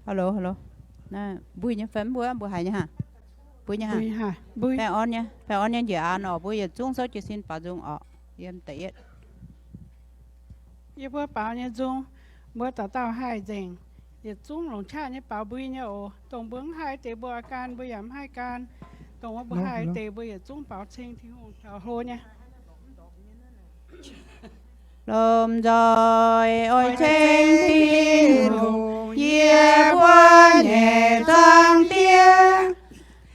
Hello, hello. Naaiv mbuo nyei fai mbuo, mbuo haiz nyei hnangv? Mbuo nyei hnangv? Baengh orn nyei, baengh orn nyei njiec aanx orqc. Mbuo yietc zungv souv jiez sin baaux nzung orqc. Yiem da'yietv. Yie mbuo baaux nyei nzung, mbuo dauh dauh haih nzengc. Yietc zungv longc qaqv nyei baaux mbui nyei oc. Dongh mbuo mv haih deix mbuo oix gan, mbuo yaac mv haih gan. Dongh wuov mbuo haih deix mbuo yietc zungv baaux ceng Tin-Hungh taux hlo nyei. Lomh nzoih oix ceng Tin-Hungh, yie mbuo nyei Zaangc Diex.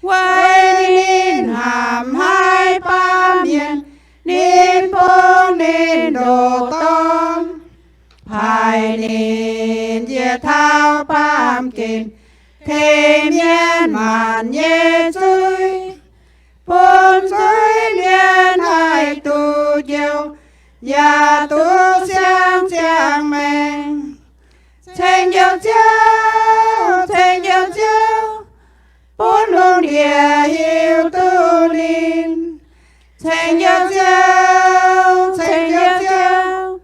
Weic ninh hnamv haiz baamh mienh, ninh bun ninh ndoqc Dorn, paaiv ninh njiec taux baamh gen, tengx mienh maanc nyei zuiz, bun zuiz-mienh haih duqv njoux, yaac duqv siang ziangh maengc. Ceng Njoux Ziouv, ceng Njoux Ziouv, bun lungh ndiev hiuv duqv ninh. Ceng Njoux Ziouv, ceng Njoux Ziouv,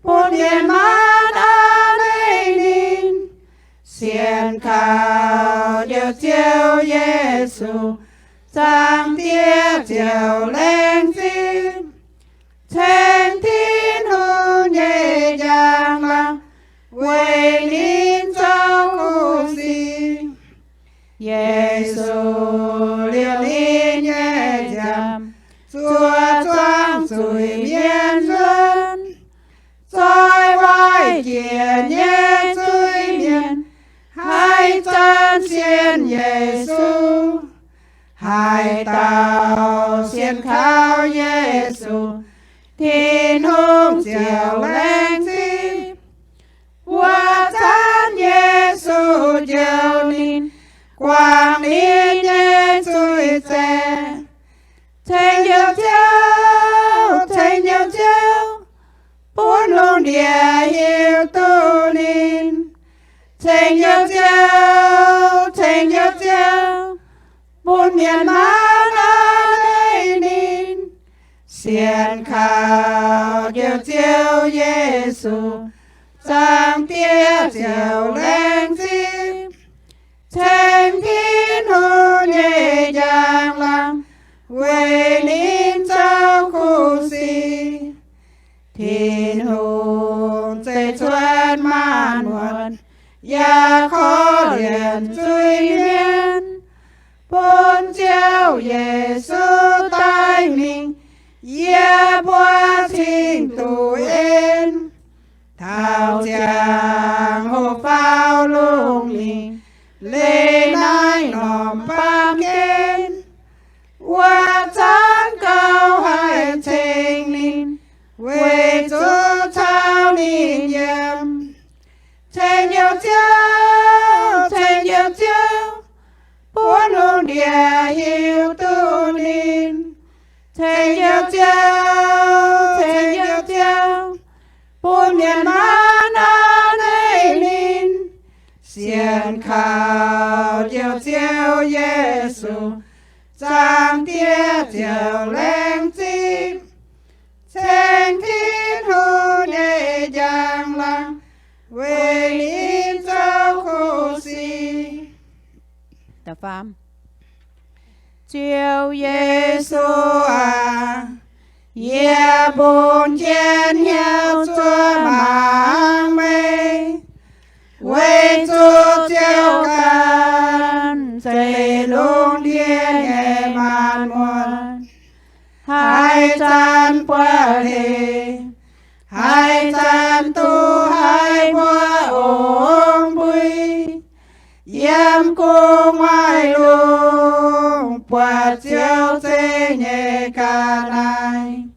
bun mienh maanc aav leiz ninh. Sienx kaux Njoux Ziouv Yesu, Zaangc Diex ziouc laengz zingh. Ceng Tin-Hungh nyei njang-laangc, weic ninh zoux kuv sic. Yesu liouh ninh nyei nziaamv, zuov zuangx zuiz-mienh nzuonx. Zoih waaic jiex nyei zuiz-mienh haih zanc sienx Yesu. Haaix dauh sienx kaux Yesu, Tin-Hungh ziouc laengz zingh. Wuov zanc Yesu njoux ninh, guangc ninh nyei zuiz zaeqc. Ceng Njoux Ziouv, ceng Njoux Ziouv, bun lungh ndiev hiuv duqv ninh. Ceng Njoux Ziouv, ceng Njoux Ziouv, bun mienh maanc aav leiz ninh. Sienx kaux Njoux Ziouv Yesu, Zaangc Diex ziouc laengz zingh. Ceng Tin-Hungh nyei njang-laangc, weic ninh zoux kuv sic. Tin-Hungh zeiv cuotv maanc muotc, yaac korv-lienh zuiz-mienh, bun Ziouv Yesu daaih mingh, yie mbuo cingx duqv en. Taux ziangh hoc faaux lungh lingc, leih naaiv norm baamh gen. Wuov zanc gauh haih ceng ninh, weic zuqc caux ninh yiem. Ceng Njoux Ziouv, ceng Njoux Ziouv, bun lungh ndiev hiuv duqv ninh. Ceng Njoux Ziouv, ceng Njoux Ziouv, bun mienh maanc aav leiz ninh. Sienx kaux Njoux Ziouv Yesu, Zaangc Diex ziouc laengz zingh. Ceng Tin-Hungh nyei njang-laangc, weic ninh zoux kuv sic. Ziouv Yesu aac, yie mbungv jienv hnyouv zuov mangc meih, weic zuqc Ziouv ganh zeiv lungh ndiev nyei maanc muotc. Haaix zanc buatc hec, haaix zanc duqv haiz mbuo ong-mbui, yiem gu'nguaaic lungh buatc Ziouv zeiv nyei ga'naaiv.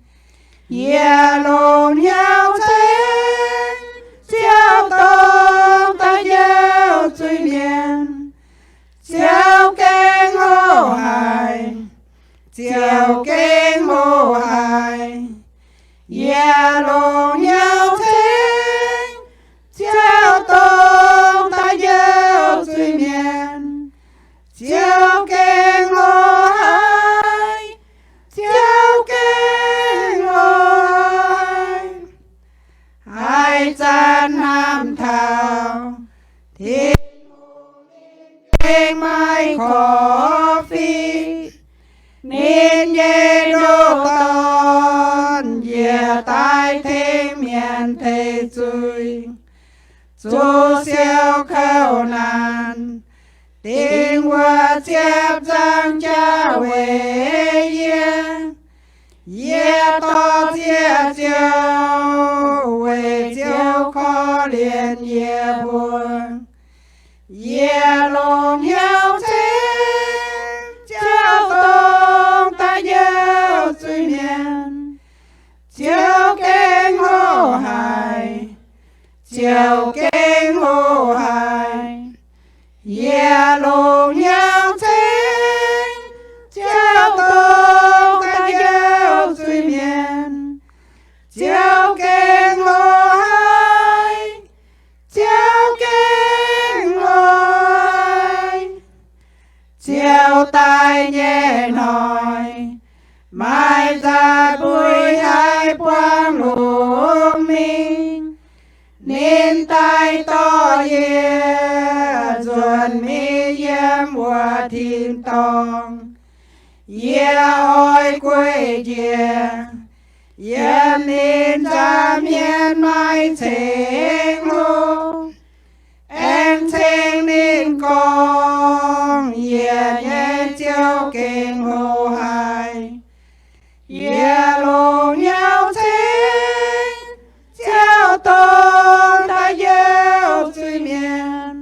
Yie longc hnyouv ceng Ziouv dongh daaih njoux zuiz-mienh. Ziouv gengh hoh haic, Ziouv gengh hoh haic. Yie longc hnyouv ceng Ziouv dongh daaih njoux zuiz-mienh. Ziouv gengh hoh haic, Ziouv gengh hoh haic. Haaix zanc hnamv taux Tin gengh maaih korv-fiqv. Ninh nyei ndoh dorn njiec daaih tengx mienh teix zuiz, zuqc siou kouv naanc, dingc wuov ziepc nzaangc jauv weic yie. Yie dorh zieqv ziouc weic Ziouv korv-lienh yie mbuo. Yie longc hnyouv ceng Ziouv dongh da'yietv zuiz-mienh. Ziouv gengh hoqc haic, Ziouv gengh hoqc haic. Yie longc hnyouv ceng Ziouv dongh da'yietv zuiz-mienh. Ziouv gengh hoqc haic, Ziouv gengh hoqc haic. Ziouv daaih nyei hnoi, maaih nzaaih mbui haih buangv longx mingh. Ninh daaih dorh yie nzuonx mingh yiem wuov tin-dorngh. Yie oix gueic njiec yiem ninh nza'hmien maaih ceng hlo, aengx ceng ninh gorngv, Yie nyei Ziouv gengh hoqc haic. Yie longc hnyouv ceng Ziouv dongh da'yietv zuiz-mienh.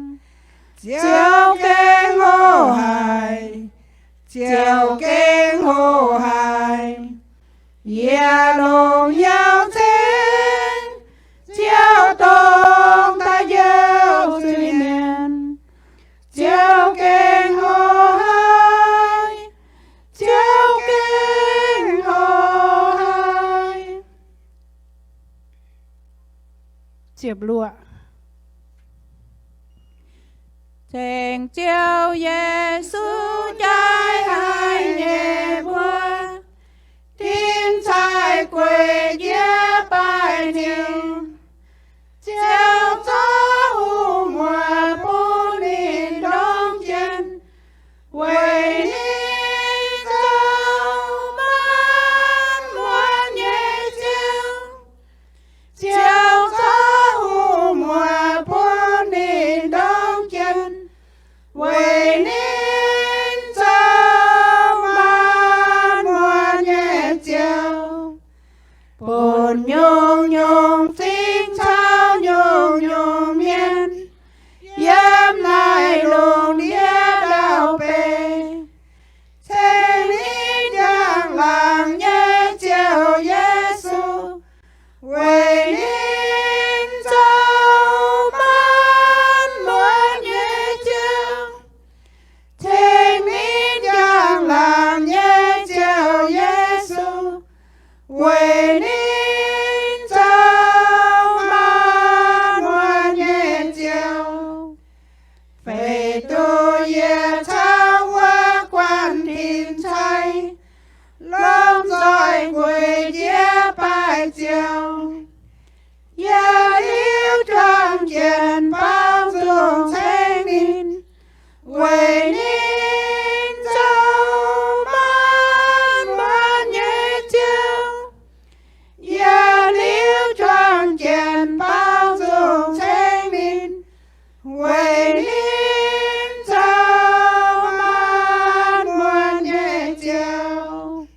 Ziouv gengh hoqc haic, Ziouv gengh hoqc haic. Yie longc hnyouv ceng Ziouv dongh da'yietv zuiz-mienh. Ziouv gengh hoqc haic, Ziouv gengh hoqc haic. Ziepc luoqc. Ceng Ziouv Yesu jaaix haic nyei mbuo, tin-sai gueic jiez baaih Ziouv. Ziouv zorqv hu muoz bun ninh ndongc jien, weic ninh zoux maanc muotc nyei Ziouv. Ziouv zorqv hu muoz bun ninh ndongc jien, weic ninh zoux maanc muotc nyei Ziouv. Bun nyungc-nyungc zingh caux nyungc-nyungc mienh yiem naaiv lungh ndiev ndau-beih ceng ninh njang-laangc nyei Ziouv Yesu, weic ninh zoux maanc muotc nyei Ziouv. Ceng ninh njang-laangc nyei Ziouv Yesu, weic ninh zoux maanc muotc nyei Ziouv. Feix duqv yie caux wuov guanh tin-sai lomh nzoih gueic jiez baaih Ziouv. Yie liuz juang jienv baaux nzung ceng ninh, weic ninh zoux maanc muotc nyei Ziouv. Yie liuz juang jienv baaux nzung ceng ninh, weic ninh zoux maanc muotc nyei Ziouv.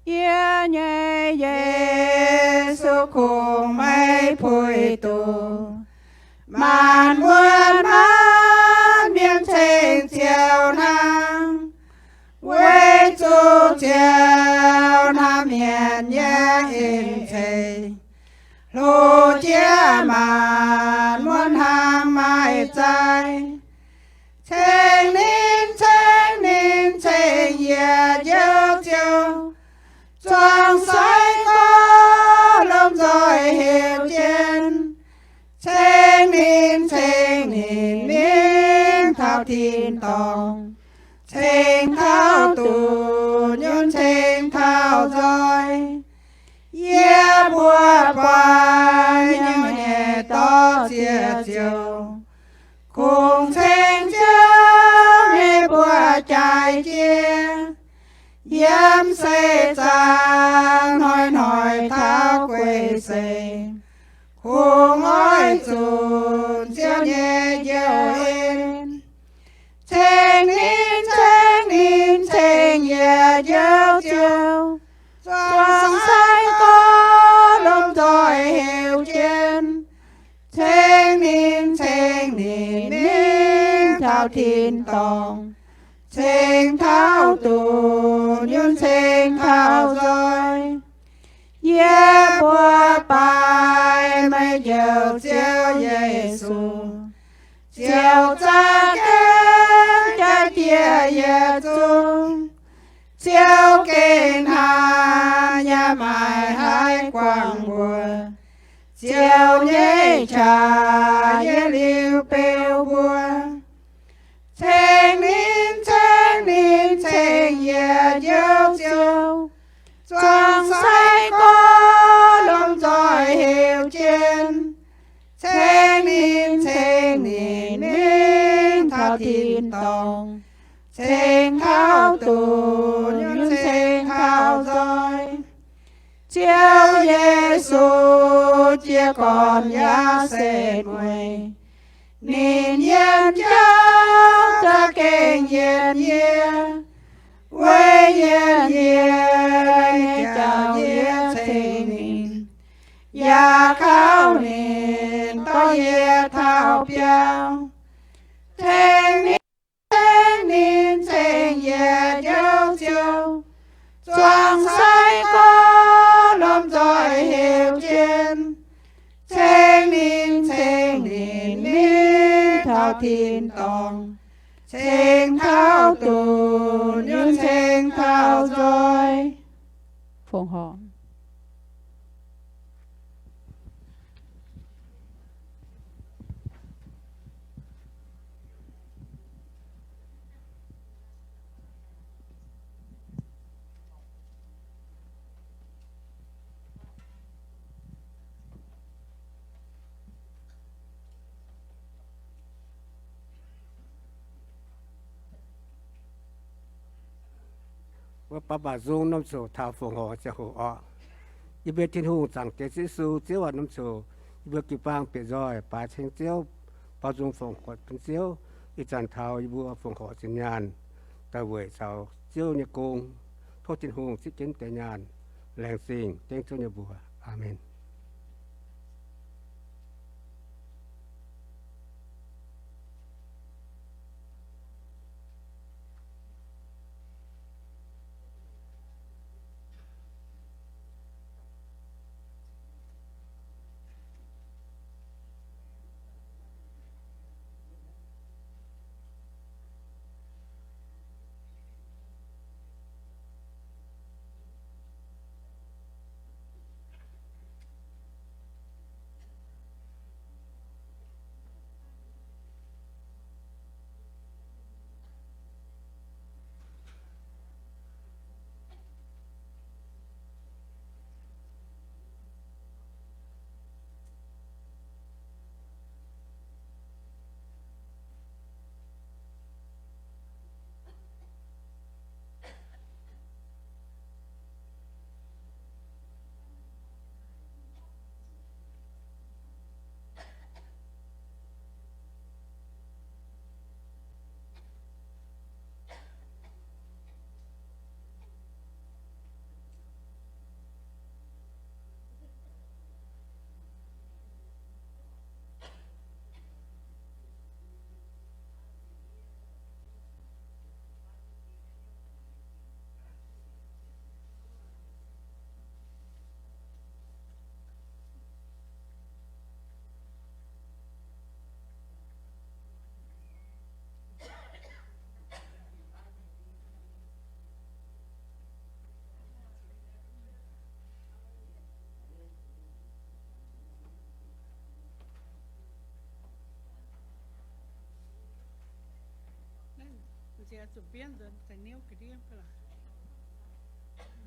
Yie nyei Yesu, kungx meih puix doqc maanc muotc maanc mienh ceng Ziouv hnangv. Weic zuqc Ziouv hnamv mienh nyei en-ceix, hlo jiex maanc muotc hnangv maaih zaih. Ceng ninh, ceng ninh, ceng yietc njoux Ziouv, zuangx sai gorx lomh nzoih heuc jienv. Ceng ninh, ceng ninh, mingh taux tin-dorngh, ceng taux duqv nyunc, ceng taux nzoih. Yie mbuo buatc nyei nyei dorh yiem seix zaangc hnoi-hnoi taux guei seix, kungx oix zunc Ziouv nyei njoux en. Ceng ninh, ceng ninh, ceng yietc njoux Ziouv, zuangx sai gorx lomh nzoih heuc jienv. Ceng ninh, ceng ninh, ninh taux tin-dorngh, ceng taux duqv nyunc, ceng taux nzoih. Yie mbuo baaix meih Njoux Ziouv Yesu, Ziouv za'gengh jaiv dieh yietc zungv. Ziouv gengh hnangv nyei maaiz haih guangc mbuo. Ziouv nyei qaqv yiem liuz beu mbuo. Ceng ninh, ceng ninh, ceng yietc njoux Ziouv, zuangx sai gorx lomh nzoih heuc jienv. Ceng ninh, ceng ninh, ninh taux tin-dorngh, ceng taux duqv nyunc, ceng taux nzoih. Ziouv Yesu, jiez gorn yaac setv mueiz, ninh yiem jauv za'gengh yietc yie, weic yietc yie nyei jauv yie ceng ninh, yaac kaux ninh dorh yie taux biauv. Ceng ninh, ceng ninh, ceng yietc njoux Ziouv, zuangx sai gorx lomh nzoih heuc jienv. Ceng ninh, ceng ninh, ninh taux tin-dorngh, ceng taux duqv nyunc, ceng taux nzoih. Fongc horc. Wuov baav baac nzung norm coc taux fongc horc ziangh hoc orqc. Yie mbuo Tin-Hungh, Zaangc Diex Yesu, Ziouv aac, norm coc yie mbuo jiu-baang bieqc nzoih baaix ceng Ziouv, baaux nzung fongc horc bun Ziouv. Ih zanc taux yie mbuo fongc horc zinh nyaanh daaih weic caux Ziouv nyei gong. Tov Tin-Hungh zipv jienv deix nyaanh, laengz zingh dengv Ziouv nyei mbuox. Aamen.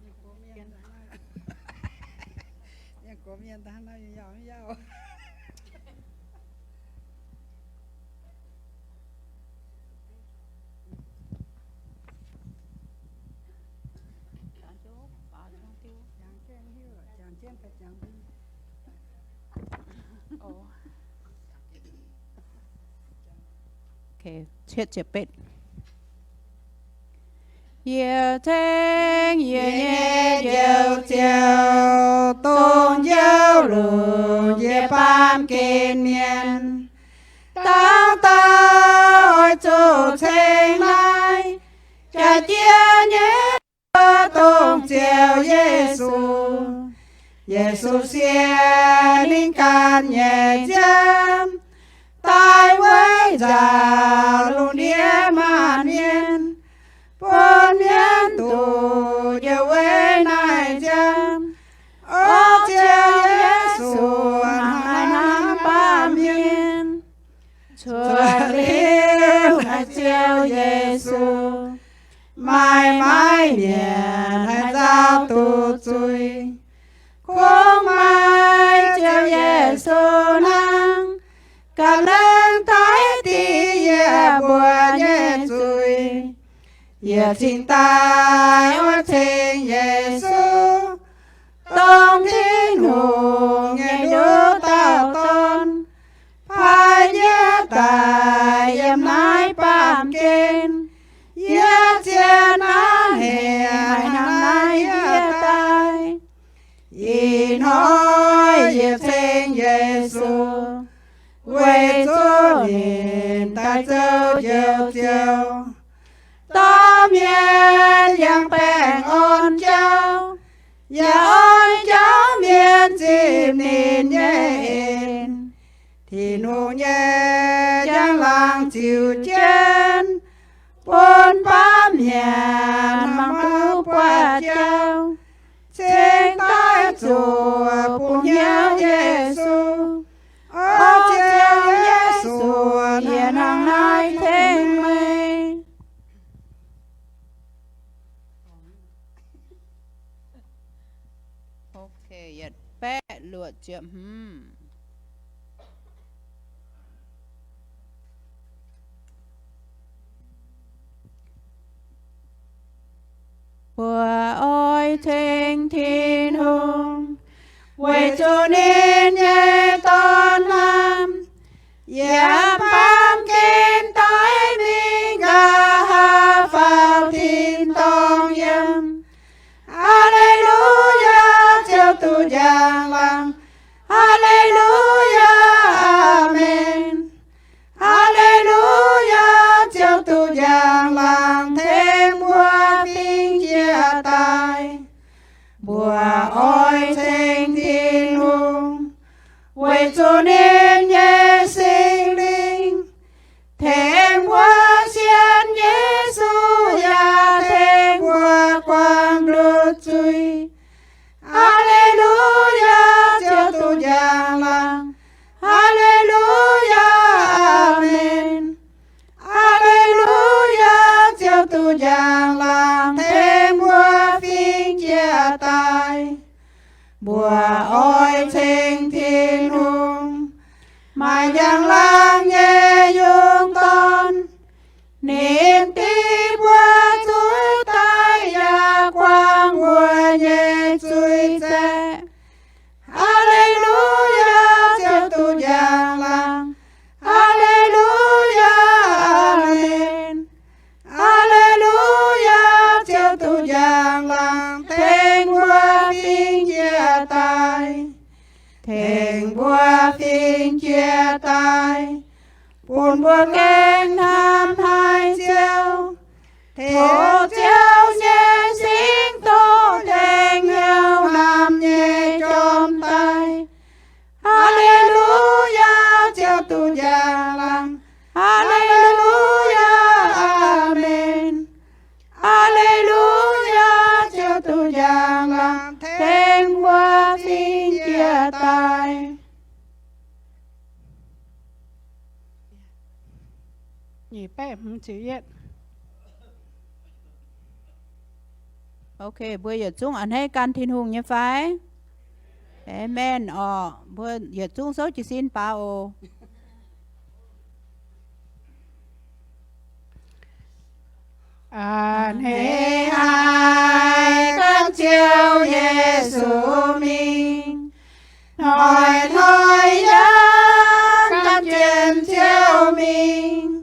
Mienh gorx mienh, mienh gorx mienh daaih nor yaac mv yaac. Yie ceng yie nyei njoux Ziouv, dongh njoux longc yie baamh gen mienh. Dauh dauh oix zuqc ceng naaiv jaax jiex nyei dongh Ziouv Yesu. Yesu sienx ninh ganh nyei nziaamv daaih weic nzaaux lungh ndiev maanc mienh, bun mienh duqv njoux weic naaiv nziaamv. O Ziouv Yesu, hnangv naaiv hnamv baamh mienh. Cuotv liuz naaiv Ziouv Yesu, maaih maaih mienh haih nzauh duqv zuiz. Kungx maaih Ziouv Yesu hnangv, ganh lengh daaih div yie mbuo nyei zuiz. Yie cingx daaih oix ceng Yesu, dongh Tin-Hungh nyei nduqc dauh Dorn, paaiv yie daaih yiem naaiv baamh gen. Yie zien hnangv hec hnangv naaiv yie daaih. Ih hnoi yie ceng Yesu, weic zuqc ninh daaih zoux njoux Ziouv, dorh mienh yangh baengh orn jauv, yaac oix jauv mienh zipv ninh nyei en. Tin-Hungh nyei njang-laangc ziux jienv, bun baamh mienh mangc duqv buatc jauv, cingx daaih zuqc bungx hnyouv Yesu. O Ziouv Yesu, yie hnangv naaiv tengx meih. Mbuo oix ceng Tin-Hungh, weic zuqc ninh nyei Dorn hnamv, yiem baamh gen daic mingh, nqa'haav faaux tin-dorngh yiem. Haa^le^lu^yaa, Ziouv duqv njang-laangc. Haa^le^lu^yaa, aamen. Haa^le^lu^yaa, Ziouv duqv njang-laangc tengx mbuo fingx jiex daaih. Mbuo oix ceng Tin-Hungh, weic zuqc ninh nyei Singx Lingh tengx mbuo sienx Yesu, yaac tengx mbuo guangc nduqc zuiz. Haa^le^lu^yaa, Ziouv duqv njang-laangc. Haa^le^lu^yaa, aamen. Haa^le^lu^yaa, Ziouv duqv njang-laangc tengx mbuo fingx jiex daaih. Mbuo oix ceng Tin-Hungh, maaih njang-laangc nyei yungh dorn. Ninh diev mbuo zuiz daaih yaac guangc mbuo nyei zuiz zaeqv. Haa^le^lu^yaa, Ziouv duqv njang-laangc. Haa^le^lu^yaa, aamen. Haa^le^lu^yaa, Ziouv duqv njang-laangc tengx mbuo fingx jiex daaih. Tengx mbuo fingx jiex daaih, bun mbuo gaengh hnamv haic Ziouv. Tov Ziouv nyei Singx Domh tengx hnyouv hnamv nyei jorm daaih. Haa^le^lu^yaa, Ziouv duqv njang-laangc. Haa^le^lu^yaa, aamen. Haa^le^lu^yaa, Ziouv duqv njang-laangc tengx mbuo fingx jiex daaih. Ok, mbuo yietc zungv a'hneiv gan Tin-Hungh nyei fai? Aamen orqc. Mbuo yietc zungv souv jiez sin baac oc. A'hneiv haic gan Ziouv Yesu mingh, hnoi-hnoi yaac gan jienv Ziouv mingh.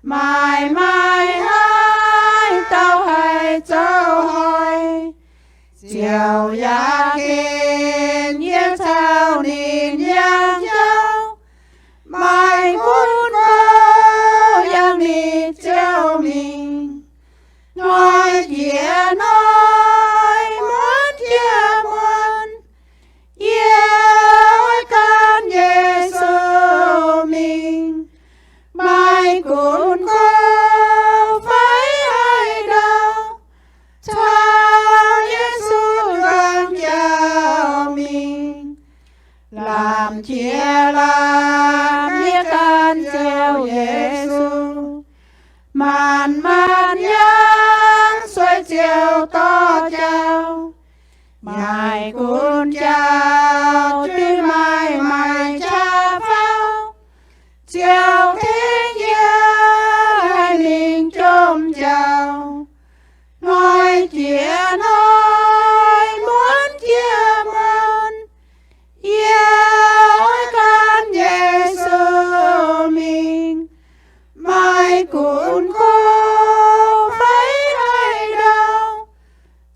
Maaih, maaih haaix dauh haih zoux hoic, Ziouv yaac ginv yie caux ninh yangh jauv. Maaih gunv gouv yangh ninh ziouc mingh. Hnoi jiex hnoi, muonz jiex muonz, yie oix gan Yesu mingh. Maaih gunv gouv fai haaix dauh caux Yesu juangc jauv mingh. Lamh jiex lamh yie gan Ziouv Yesu, maanc maanc yangh sueih Ziouv dorh jauv. Maaih gunv jauv juiv maaih maaih qaqv faaux, Ziouv tengx yie haih mingh jomc jauv. Hnoi jiex hnoi, muonz jiex muonz, yie oix gan Yesu mingh. Maaih gunv gouv fai haaix dauh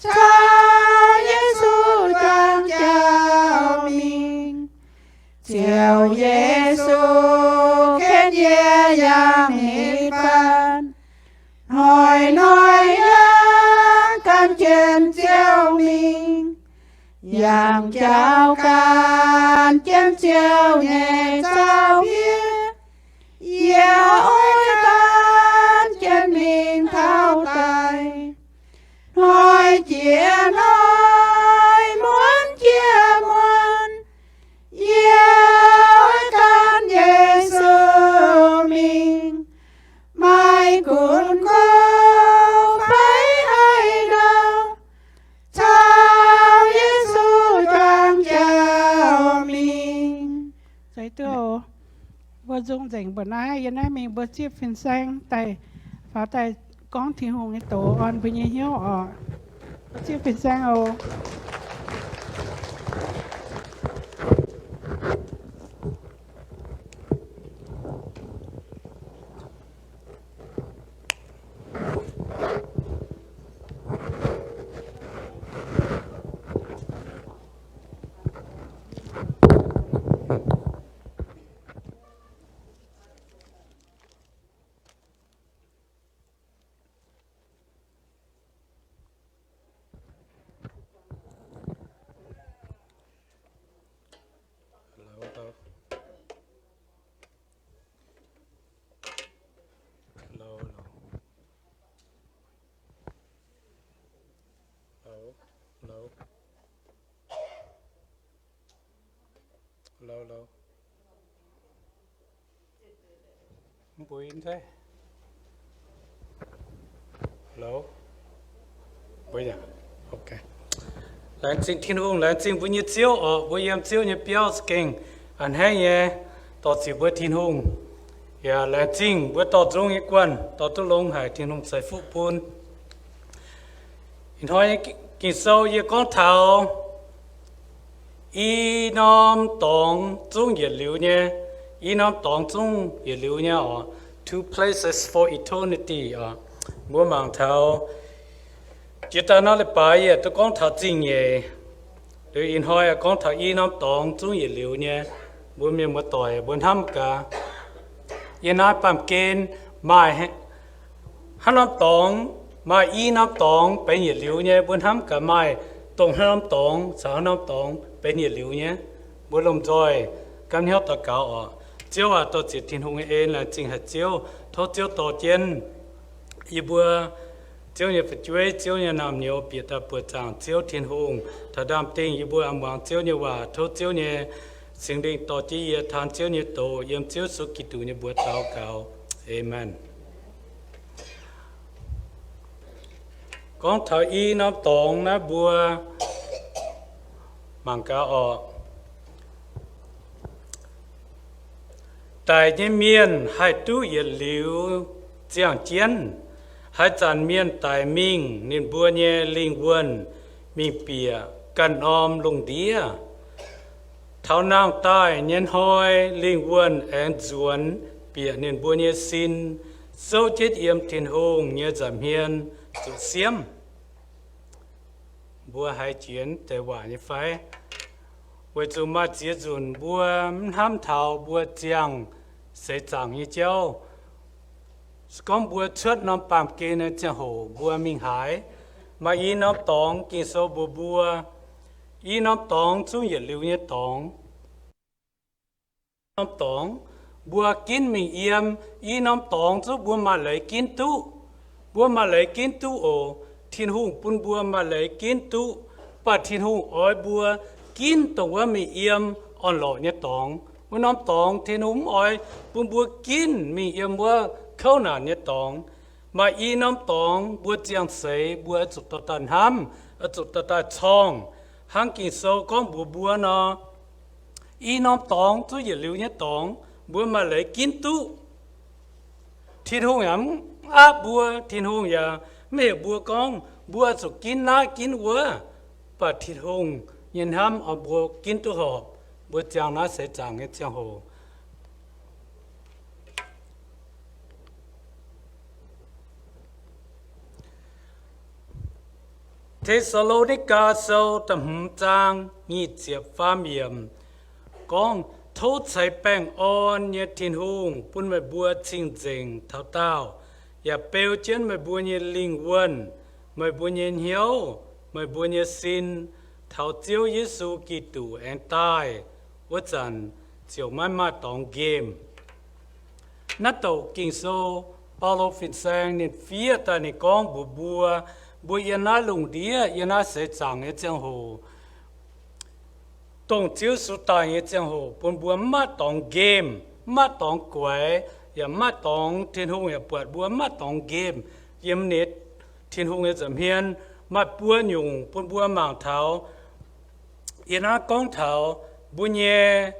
caux Yesu juangc jauv mingh. Ziouv Yesu ken yie yangh nipv baanh, hnoi-hnoi yangh gan jienv Ziouv mingh. Yangh jauv gan jienv Ziouv nyei zaux-ndiev, yie oix gan jienv mingh taux daic. Hnoi jiex hnoi, muonz jiex muonz, yie oix gan Yesu mingh. Maaih gunv gouv fai haaix dauh caux Yesu juangc jauv mingh. Mbuo nzung nzengc mbuo naaiv, yie naaiv mingh mbuo zieqv fin-saeng daaih, faaux daaih gorngv Tin-Hungh nyei doz orn mbuo nyei hnyouv oc. Mbuo zieqv fin-saeng oc. Mbuo ih hnoi laengz zingh Tin-Hungh, laengz zingh mbuo nyei Ziouv oc. Mbuo yiem Ziouv nyei biauv za'gengh a'hneiv nyei dorh ziec mbuo Tin-Hungh. Yaac laengz zingh mbuo dorh nzung nyei guanh dorh duqv longx haic. Tin-Hungh ceix fuqv bun. Ih hnoi nyei Ging-Sou yie gorngv taux i norm dorngx zungv yietc liuz nyei, i norm dorngx zungv yietc liuz nyei oc. Two places for eternity oc. Mbuo mangc taux jiex daaih nor leiz-baaix yie duqv gorngv taux zingh nyeic. Liuz ih hnoi gorngv taux i norm dorngx zungv yietc liuz nyei. Mbuo mienh muoz-doic mbuo hnamv gaax, yiem naaiv baamh gen maaih haaix norm dorngx, maaih i norm dorngx benx yietc liuz nyei. Mbuo hnamv gaax maaih dongh haaix norm dorngx caux haaix norm dorngx benx yietc liuz nyei. Mbuo lomh nzoih gapv hnyouv daux gaux oc. Ziouv aac, dorh ziec Tin-Hungh nyei en laengz zingh haic Ziouv. Tov Ziouv dorh jienv yie mbuo Ziouv nyei fu'jueiv, Ziouv nyei naamh nyouz bieqc daaih buoqc zaangc Ziouv Tin-Hungh. Taux ndaamv-dingh yie mbuo aengx muangx Ziouv nyei waac. Tov Ziouv nyei Singx Lingh dorh jienv yie taan Ziouv nyei doz. Yiem Ziouv Yesu Giduc nyei mbuox daux gaux. Aamen. Gorngv taux i norm dorngx naaiv mbuo mangc gaax oc. Daic nyei mienh haih duqv yietc liuz ziangh jienv. Haaix zanc mienh daic mingh, ninh mbuo nyei lingh wuonh mingh bieqc ganh norm lungh ndiev. Taux nangh daaih nyei hnoi, lingh wuonh aengx nzuonx bieqc ninh mbuo nyei sin, souv jienv yiem Tin-Hungh nyei nza'hmien zuqc siemv. Mbuo haiz jiex deix waac nyei fai? Weic zuqc maaih ziex nzunc mbuo mv hnamv taux mbuo ziangh seix zaangc nyei jauv. Se gorngv mbuo cuotv norm baamh gen nyei ziangh hoc mbuo mingh haaix, maaih i norm dorngx Ging-Sou mbuox mbuo, i norm dorngx zungv yietc liuz nyei dorngx. Norm dorngx mbuo ginv mingh yiem, i norm dorngx zungv mbuo maaih leiz ginv duqv. Mbuo maaih leiz ginv duqv oc. Tin-Hungh bun mbuo maaih leiz ginv duqv, mv baac Tin-Hungh oix mbuo ginv dongh wuov mingh yiem orn-lorqc nyei dorngx. Wuov norm dorngx Tin-Hungh mv oix bun mbuo ginv mingh yiem wuov kouv naanc nyei dorngx. Maaih i norm dorngx mbuo ziangh seix mbuo oix zuqc dorh daaih hnamv, oix zuqc dorh daaih corngh, hnangv Ging-Sou gorngv mbuox mbuo nor. I norm dorngx zungv yietc liuz nyei dorngx, mbuo maaih leiz ginv duqv. Tin-Hungh yaac mv aapv mbuo, Tin-Hungh yaac mv heuc mbuo gorngv mbuo zuqc ginv naaiv ginv wuov, mv baac Tin-Hungh nyei hnamv oix mbuo ginv duqv horpc, mbuo ziangh naaiv seix zaangc nyei ziangh hoc. Te^saa^lo^ni^gaa Sou da'hmz zaang nyic ziepc faam yiemc gorngv, Tov ceix baengh orn nyei Tin-Hungh bun meih mbuo cing-nzengc taux daauh, yaac beu jienv meih mbuo nyei lingh wuonh, meih mbuo nyei hnyouv, meih mbuo nyei sin taux Ziouv Yesu Giduc aengx daaih wuov zanc ziouc maiv maaih dorngx nqemh. Naaiv douc Ging-Sou, Baulo fin-saeng ninh fiev daaih ninh gorngv mbuox mbuo, mbuo yiem naaiv lungh ndiev, yiem naaiv seix zaangc nyei ziangh hoc, dongh Ziouv Yesu daaih nyei ziangh hoc bun mbuo mv maaih dorngx nqemh, mv maaih dorngx guaix, yaac mv maaih dorngx, Tin-Hungh yaac buatc mbuo mv maaih dorngx nqemh yiem ninh, Tin-Hungh nyei nza'hmien. Maaih buo nyungc bun mbuo mangc taux. Yie naaiv gorngv taux mbuo nyei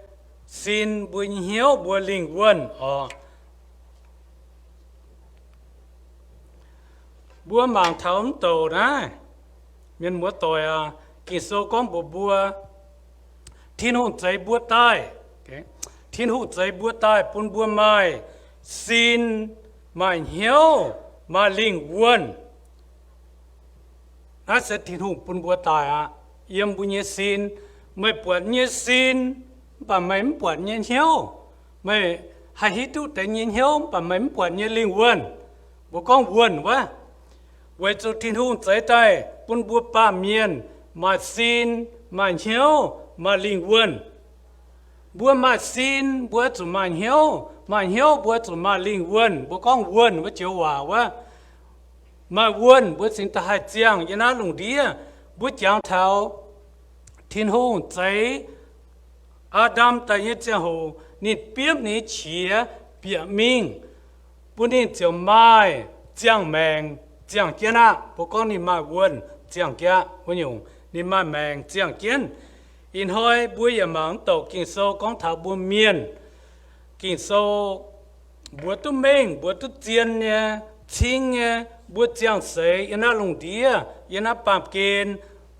sin, mbuo nyei hnyouv, mbuo lingh wuonh oc. Mbuo mangc taux mv douc naaiv, mienh muoz-doic aac, Ging-Sou gorngv mbuox mbuo, Tin-Hungh zeix mbuo daaih, Tin-Hungh zeix mbuo daaih bun mbuo maaih sin, maaih hnyouv, maaih lingh wuonh. Naaiv se Tin-Hungh bun mbuo daaih aqv. Yiem mbuo nyei sin, meih buatc nyei sin, mv baac meih mv buatc nyei hnyouv. Meih haih hiuv duqv deix nyei hnyouv, mv baac meih mv buatc nyei lingh wuonh. Mbuo gorngv wuonh wuov. Weic zuqc Tin-Hungh zeix daaih bun mbuo baamh mienh maaih sin, maaih hnyouv, maaih lingh wuonh. Mbuo maaih sin, mbuo zuqc maaih hnyouv, maaih hnyouv, mbuo zuqc maaih lingh wuonh. Mbuo gorngv wuonh wuov joux waac wuov. Maaih wuonh mbuo cingx daaih haih ziangh yiem naaiv lungh ndiev. Mbuo jangx taux Tin-Hungh zeix Aa^ndam daaih nyei ziangh hoc, ninh biomv ninh nyei qiex bieqc mingh, bun ninh ziouc maaih ziangh maengc ziangh jienv aqv. Mbuo gorngv ninh maaih wuonh ziangh jienv wuov nyungc, ninh maaih maengc ziangh jienv. Ih hnoi mbuo yaac mangc mv douc Ging-Sou gorngv taux mbuo mienh. Ging-Sou mbuox duqv mengh, mbuox duqv zien nyei, cing nyei, mbuo ziangh seix yiem naaiv lungh ndiev, yiem naaiv baamh gen,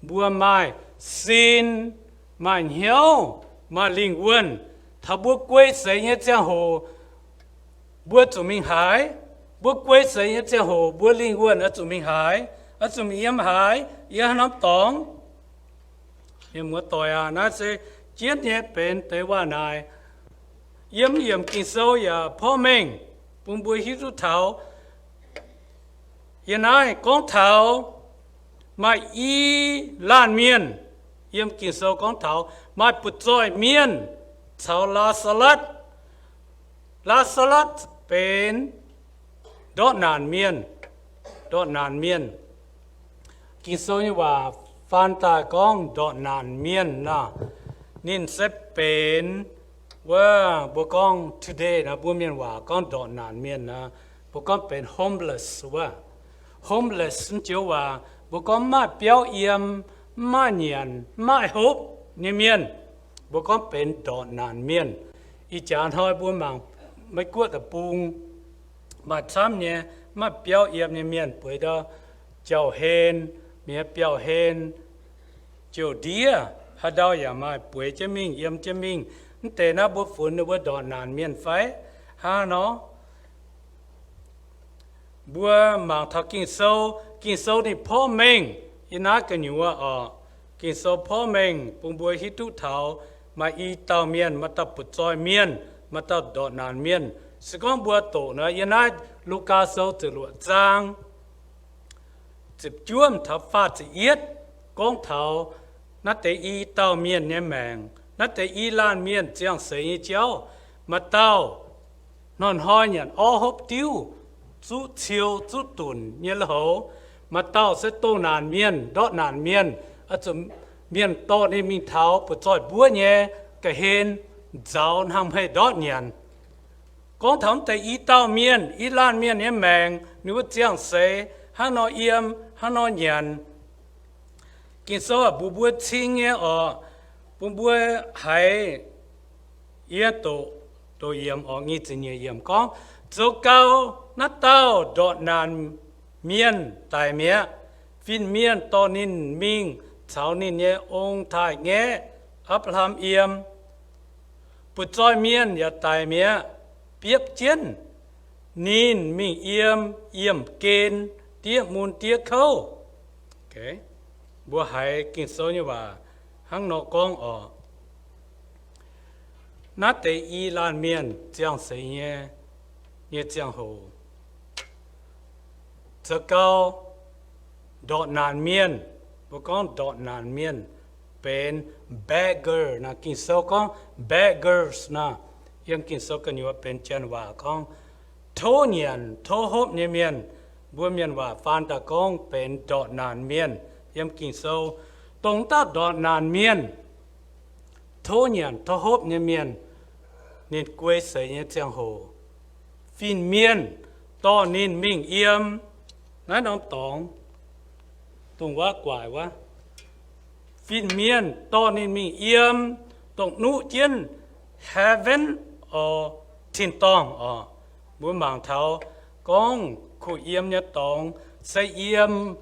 mbuo maaih sin, maaih hnyouv, maaih lingh wuonh. Taux mbuo guei seix nyei ziangh hoc, mbuo zuqc mingh haaix? Mbuo guei seix nyei ziangh hoc, mbuo lingh wuonh oix zuqc mingh haaix? Oix zuqc mingh yiem haaix? Yiem haaix norm dorngx? Mienh muoz-doic aac, naaiv se jienv nyei benx deix waac naaic. Yiem yiemc Ging-Sou yaac porv mengh bun mbuo hiuv duqv taux. Yiem naaiv gorngv taux maaih i laanh mienh. Yiem Ging-Sou gorngv taux maaih butv-zoih mienh caux Laa^saa^latv. Laa^saa^latv benx ndortv naanc mienh. Ndortv naanc mienh. Ging-Sou nyei waac faan daaih gorngv ndortv naanc mienh nor, ninh se benx wuov mbuo gorngv today nor, mbuo mienh waac gorngv ndortv naanc mienh nor, mbuo gorngv benx homeless wuov. Homeless naaiv joux waac mbuo gorngv mv maaih biauv yiem, mv maaih nyanc, mv maaih hopv nyei mienh, mbuo gorngv benx ndortv naanc mienh. Ih jaax hnoi mbuo mangc Meiv Guoqv deic-bung maaih camv nyei mv maaih biauv yiem nyei mienh bueix ndau jauv-hlen, mienh biauv-hlen, jouh ndiev haaix ndau yaac maaih bueix jienv mingh, yiem jienv mingh. Mv deix naaiv mbuo funx ninh mbuo ndortv naanc mienh fai? Hnangv nor, Mbuo mangc taux Ging-Sou, Ging-Sou ninh porv mengh yiem naaiv gu'nyuoz oc. Ging-Sou porv mengh bun mbuo hiuv duqv taux maaih i dauh mienh, maaih dauh butv-zoih mienh, maaih dauh ndortv naanc mienh. Se gorngv mbuo doqc nor, yiem naaiv Lugaa Sou ziepc luoqc zaang ziepc juov taux faah ziepc yietv gorngv taux naaiv deix i dauh mienh nyei maengc, naaiv deix i laanh mienh ziangh seix nyei jauv. Maaih dauh hnoi-hnoi nyanc orv hopv diuv, zuqv ciou zuqv dunc nyei lui-houx. Maaih dauh se dongh naanc mienh, ndortv naanc mienh, zuqc mienh dorh ninh mingh taux butv-zoih mbuov nyei ga'hlen nzaaux hnangv hmei ndortv nyanc. Gorngv taux naaiv deix i dauh mienh, i laanh mienh nyei maengc, ninh mbuo ziangh seix hnangv nor yiem, hnangv nor nyanc. Ging-Sou aac, mbuox mbuo cing nyei oc, bun mbuo haiz yie doqc, doqc yiemc oc, nyic ziepc nyeic yiemc gorngv, zoux gau naaiv dauh ndortv naanc mienh daic mi'aqv. Fin-mienh dorh ninh mingh caux ninh nyei ong-taaix-ngaeqv, Apc^laa^ham, yiem. Butv-zoih mienh yaac daic mi'aqv, biopv jienv ninh mingh yiem yiemh gen, diev mun diev kouv. Mbuo haiz Ging-Sou nyei waac hnangv nor gorngv oc. Naaiv deix i laanh mienh ziangh seix nyei, nyei ziangh hoc, zoux gau ndortv naanc mienh, mbuo gorngv ndortv naanc mienh benx beggar naaic, Ging-Sou gorngv beggars naaic, yiem Ging-Sou gu'nyuoz benx janx waac gorngv tov nyanc tov hopv nyei mienh. Mbuo mienh waac faan daaih gorngv benx ndortv naanc mienh yiem Ging-Sou. Dongh dauh ndortv naanc mienh, tov nyanc tov hopv nyei mienh, ninh guei seix nyei ziangh hoc, fin-mienh dorh ninh mingh yiem naaiv norm dorngx, dongh waac guaaic wuov. Fin-mienh dorh ninh mingh yiem dongh nuqv jienv heaven or tin-dorngh oc. Mbuo mangc taux gorngv kuh yiem nyei dorngx se yiem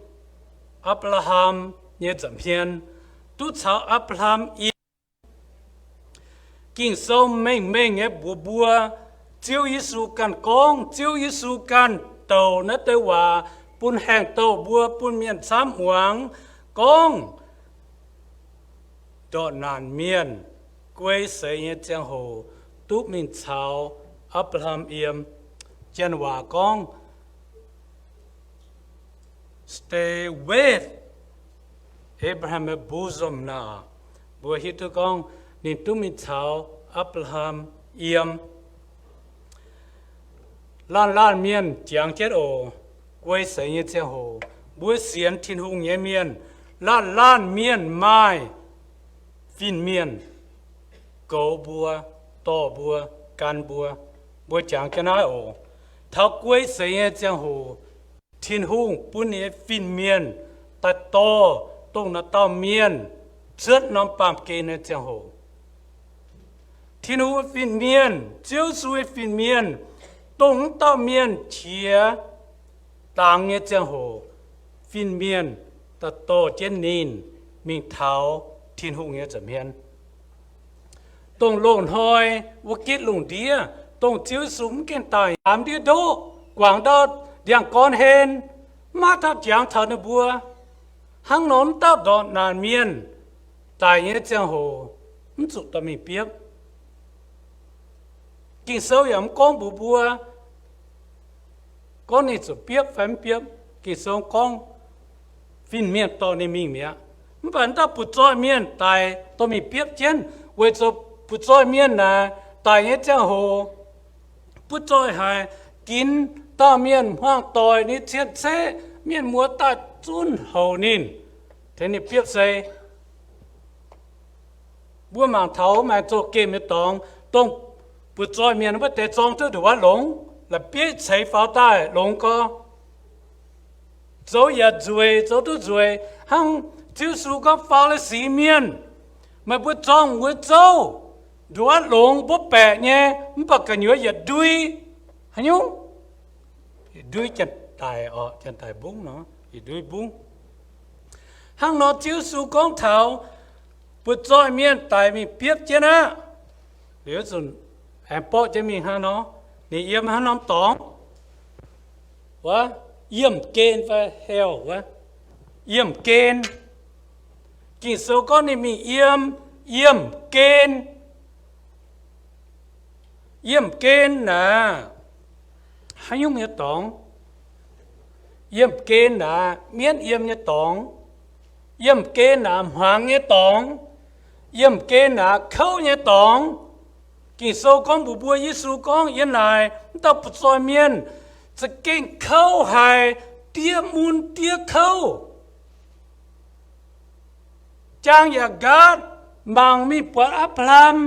Apc^laa^ham nyei nza'hmien, duqv caux Apc^laa^ham yiem. Ging-Sou mengh mengh nyei mbuox mbuo, Ziouv Yesu ganh gorngv, Ziouv Yesu ganh douc naaiv deix waac bun haengh douh mbuo, bun mienh camv muangx gorngv, ndortv naanc mienh guei seix nyei ziangh hoc duqv mingh caux Apc^laa^ham yiem. Janx waac gorngv stay with Abraham bosom naaic, mbuo hiuv duqv gorngv ninh duqv mingh caux Apc^laa^ham yiem. Laanh laanh mienh jangx jienv oc, guei seix nyei ziangh hoc mbuo sienx Tin-Hungh nyei mienh, laanh laanh mienh maaih fin-mienh goux mbuo, dorh mbuo, gan mbuo. Mbuo jangx jienv naaiv oc, taux guei seix nyei ziangh hoc, Tin-Hungh bun ninh nyei fin-mienh daaih dorh dongh naaiv dauh mienh cuotv norm baamh gen nyei ziangh hoc. Tin-Hungh nyei fin-mienh, Ziouv Yesu nyei fin-mienh, dongh wuov dauh mienh qiex dangx nyei ziangh hoc, fin-mienh daaih dorh jienv ninh mingh taux Tin-Hungh nyei nza'hmien. Dongh loz-hnoi wuov gitv lungh ndiev, dongh Ziouv Yesu mv gengh daaih yaac ndiev ndoqv, guangc ndau ndiangx-gorn hlen, mv maaih dauh jangx taux ninh mbuo. Hnangv nor wuov dauh ndortv naanc mienh daic nyei ziangh hoc mv zuqc dorh mingh biopv. Ging-Sou yaac mv gorngv mbuox mbuo gorngv ninh zuqc biopv fai mv biopv. Ging-Sou gorngv fin-mienh dorh ninh mingh mi'aqv. Mv baac wuov dauh butv-zoih mienh daic dorh mingh biopv jienv, weic zuqc butv-zoih mienh naaic daic nyei ziangh hoc, butv-zoih haic, ginx dauh mienh hmuangv doic ninh cien-ceqv, mienh muoz daaih zunv houc ninh, tengx ninh biopv sei. Mbuo mangc taux maaih zoh gemh nyei dorngx, dongh butv-zoih mienh wuov deix zorng duqv nduqc wuov longx, la'bieiv ceix faaux daaih longx gorx, zoux yaac nzueic, zoux duqv nzueic. Hnangv Ziouv Yesu gorngv Faa^li^si mienh, meih mbuo zorng wuov zouv nduqc wuov longx mbuo baeqc nyei, mv baac gu'nyuoz yietc ndui haaix nyungc? Yietc ndui janx-daic oc, janx-daic mbungv nor, yietc ndui mbungv. Hnangv nor Ziouv Yesu gorngv taux butv-zoih mienh daic mingh biopv jienv aqv. Liuz zunc aengx borqv jienv mingh hnangv nor, ninh yiem hnangv norm dorngx. wuov, yiemh gen fai hell wuov, yiemh gen. Ging-Sou gorngv ninh mingh yiem, yiemh gen. Yiemh gen naaic, haaix nyungc nyei dorngx? Yiemh gen naaic, mienv yiem nyei dorngx. Yiemh gen naaic, hmuangx nyei dorngx. Yiemh gen naaic, kouv nyei dorngx. Ging-Sou gorngv mbuox mbuo, Yesu gorngv, yie naaic wuov dauh butv-zoih mienh, za'gengh kouv haic, diev mun diev kouv. Jang yaac nqaatv, mangc mingh buatc Apc^laa^ham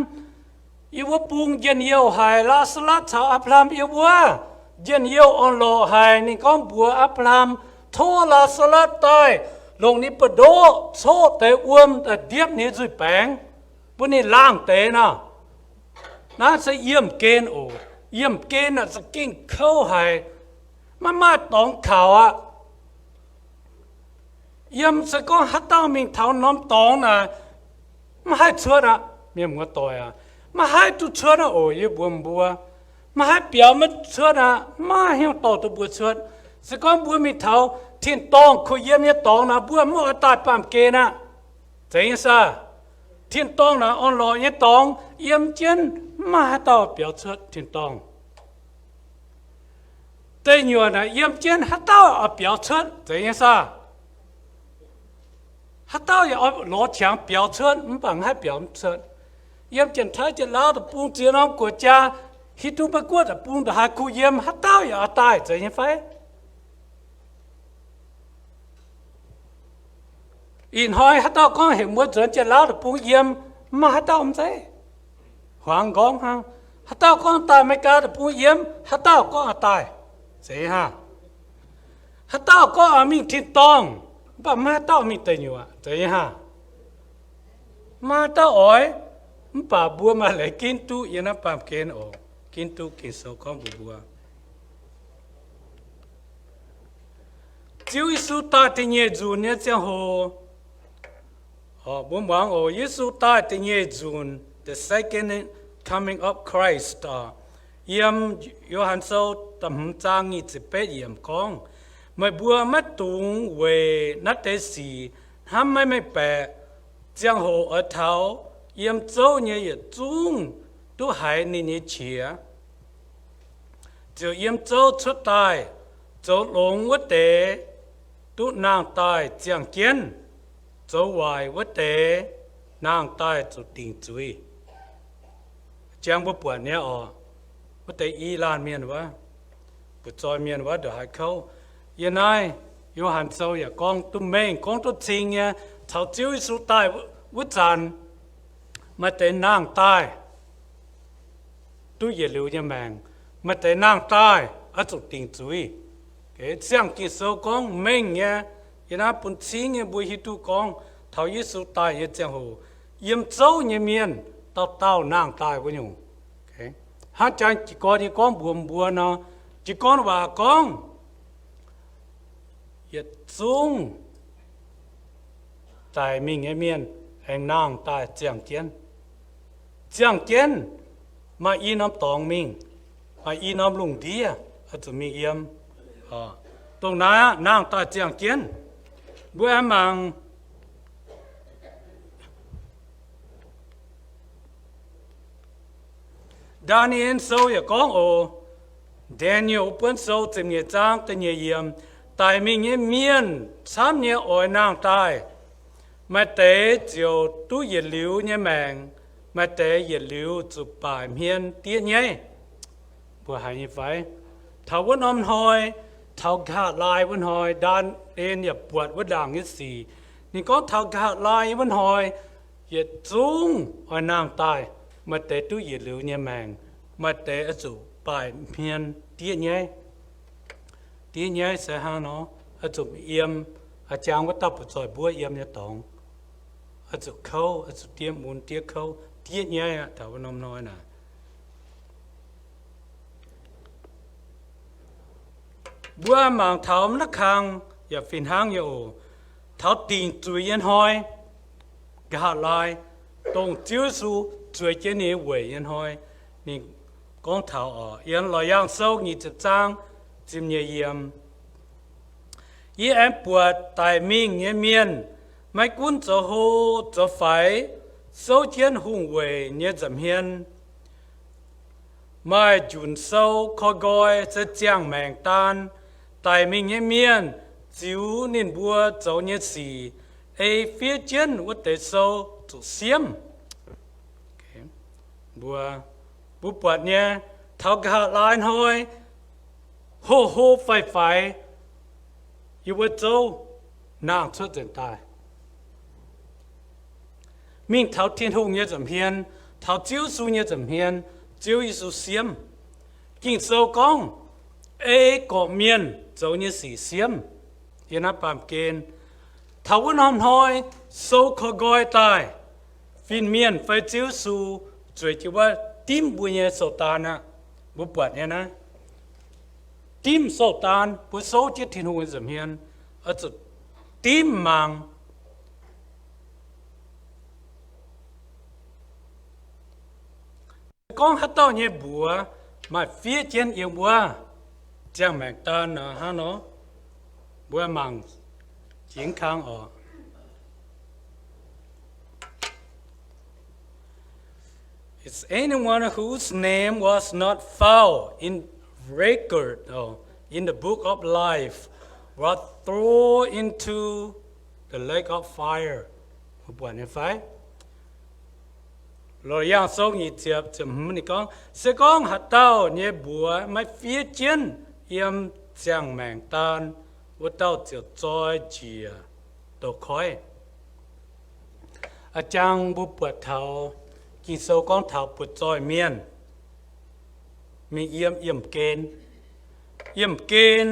yiem wuov bung njien-youh haic. Laa^saa^latv caux Apc^laa^ham yiem wuov njien-youh orn-lorqc haic. Ninh gorngv mbuox Apc^laa^ham, tov Laa^saa^latv daaih longc ninh buoz-ndoqv coqv deix wuom daaih ndiepv ninh nzuih baengx, bun ninh laangh deix nor. Naaiv se yiemh gen oc. Yiemh gen naaic za'gengh kouv haic, maiv maaih dorngx kaux aqv. Yiem se gorngv haaix dauh mingh taux norm dorngx naaic, maiv haih cuotv aqv. Mienh muoz-doic aac, maiv haih duqv cuotv aqv oc. Yie mbuox mbuo, maiv haih biaux maiv cuotv aqv. Maiv hiuv dorh duqv mbuo cuotv. Se gorngv mbuo mingh taux tin-dorngh kuh yiem nyei dorngx naaic, mbuo mv oix daaih baamh gen aqv. Zeiz nyei saah? Tin-dorngh naaic orn-lorqc nyei dorngx, yiem jienv maiv maaih haaix dauh biaux cuotv tin-dorngh. Deic-nyuoqc naaic yiem jienv haaix dauh oix biaux cuotv, zeiz nyei saah? Haaix dauh yaac oix lorz qangx biaux cuotv, mv baac mv haih biaux cuotv. Yiem Janx-Taiv Janx-Laauv deic-bung, ziex norm guoqv-jaa, hiuv duqv Meiv-Guoqv deic-bung ndongc haaix kuh yiem, haaix dauh yaac oix daaih, zeiz nyei fai? Ih hnoi haaix dauh gorngv heuc mbuo nzuonx Janx-Laauv deic-bung yiem, mv maaih haaix dauh mv zeiz. Hmuangx nqorngv hnangv. Haaix dauh gorngv daaih Meigaa deic-bung yiem, haaix dauh gorngv oix daaih, zeiz hnangv. Haaix dauh gorngv oix mingh tin-dorngh, mv baac mv maaih haaix dauh mingh deic-nyuoqc, zeiz hnangv. Mv maaih haaix dauh oix, mv baac mbuo maaih leiz ginv duqv yiem naaiv baamh gen oc. Ginv duqv Ging-Sou gorngv mbuox mbuo, Ziouv Yesu daaih da'nyeic nzunc nyei ziangh hoc, mbuo muangx oc, Yesu daaih da'nyeic nzunc, the second coming of Christ, yiem Yo^han Sou da'hmz zaang nyic ziepc betv yiemc gorngv, Meih mbuo maiv dungx weic naaiv deix sic hnamv maiv mengh baeqc. Ziangh hoc oix taux, yiem zouv nyei yietc zungv duqv haiz ninh nyei qiex. Ziouc yiem zouv cuotv daaih. Zoux longx wuov deix duqv nangh daaih ziangh jienv. Zoux waaic wuov deix nangh daaih zuqc dingc zuiz. Jangx mbuo buatc nyei oc, wuov deix i laanh mienh wuov, butv-zoih mienh wuov ndongc haaix kouv. Yiem naaiv Yo^han Sou yaac gorngv duqv mengh, gorngv duqv cing nyei, caux Ziouv Yesu daaih wuov zanc, maaih deix nangh daaih duqv yietc liuz nyei maengc, maaih deix nangh daaih oix zuqc dingc zuiz. Siang Ging-Sou gorngv mengh nyei, yiem naaiv bun cing nyei mbuo hiuv duqv gorngv taux Yesu daaih nyei ziangh hoc, yiem zouv nyei mienh dauh dauh nangh daaih wuov nyungc. Hnangv jang jiez gorn nyei gorngv mbuox mbuo nor, jiez gorn waac gorngv, yietc zungv daic mingh nyei mienh aengx nangh daaih ziangh jienv. Ziangh jienv maaih i norm dorngx mingh, maaih i norm lungh ndiev oix zuqc mingh yiem. Dongh naaiv aqv, nangh daaih ziangh jienv. Mbuo aengx mangc Ndaa^ni^en Sou yaac gorngv oc. Ndaa^ni^en Buonv Sou ziepc nyeic zaang da'nyeic yiemc, daic mingh nyei mienh camv nyei oix nangh daaih. Maaih deix ziouc duqv yietc liuz nyei maengc, maaih deix yietc liuz zuqc baaic hmien diev nyaiv. Mbuo haiz nyei fai? Taux wuov norm hnoi, taux nqa'haav laai wuov hnoi, Ndaa^ni^en yaac buatc wuov ndaangc nyei sic. Ninh gorngv taux nqa'haav laai wuov hnoi, yietc zungv oix nangh daaih, maaih deix duqv yietc liuz nyei maengc, maaih deix oix zuqc baaic hmien diev nyaiv. Diev nyaiv se hnangv nor, oix zuqc yiem, a'jang wuov dauh butv-zoih mbuov yiem nyei dorngx. Oix zuqc kouv, oix zuqc diev mun diev kouv, diev nyaiv aqv, taux wuov norm hnoi naaic. Mbuo mangc taux naaiv kang yaac fih hnangv nyei oc. Taux dingc zuiz nyei hnoi, nqa'haav laai, dongh Ziouv Yesu zueiz jienv ninh nyei weic nyei hnoi, ninh gorngv taux oc, yiem Lorqc Yaangh Sou nyic ziepc zaang ziepc nyeic yiemc, Yie aengx buatc daic mingh nyei mienh, maiv gunv zoux hlo zoux faix, souv jienv hungh weic nyei nza'hmien, maaih njunc sou koi nqoi se ziangh maengc daan. Daic mingh nyei mienh ziux ninh mbuo zoux nyei sic, ei fiev jienv wuov deix sou zuqc siemv. Mbuo, mbuo buatc nyei, taux nqa'haav laai hnoi, hlo hlo faix faix, yie mbuo zouv nangh cuotv nzengc daaih. Mingh taux Tin-Hungh nyei nza'hmien, taux Ziouv Yesu nyei nza'hmien, Ziouv Yesu siemv. Ging-Sou gorngv, ei gorqv-mienh zoux nyei sic siemv. Yie naaiv baamh gen, taux wuov norm hnoi sou koi nqoi daaih, fin-mienh fai Ziouv Yesu zueiz jienv wuov dimv mbuo nyei sou-daan aqv. Mbuo buatc nyei naaiv, dimv sou-daan, mbuo souv jienv Tin-Hungh nyei nza'hmien, oix zuqc dimv mangc. Se gorngv haaix dauh nyei mbuox maaih fiev jienv yiem wuov ziangh maengc daan nor, hnangv nor, mbuo mangc jiex kang oc. Is anyone whose name was not found in record, oh, in the book of life was thrown into the lake of fire. Mbuo buatc nyei fai? Loz-Yaangh Sou nyic ziepc ziepc hmz ninh gorngv, se gorngv haaix dauh nyei mbuox maiv fiev jienv yiem ziangh maengc daan, wuov dauh ziouc zoi njiec douz-koiv. A'jang mbuo buatc taux Ging-Sou gorngv taux butv-zoih mienh mingh yiem yiemh gen. Yiemh gen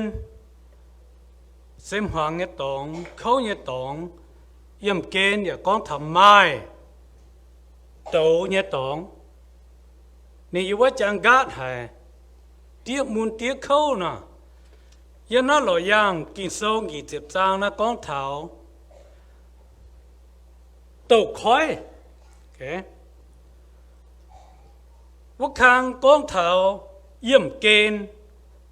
se hmuangx nyei dorngx, kouv nyei dorngx. Yiemh gen yaac gorngv taux maaih douz nyei dorngx. Ninh yiem wuov jangx nqaatv haic, diev mun diev kouv nor. Yiem naaiv Loz-Yaangh Ging-Sou nyic ziepc zaang naaiv gorngv taux douz-koiv. Wuov kang gorngv taux yiemh gen,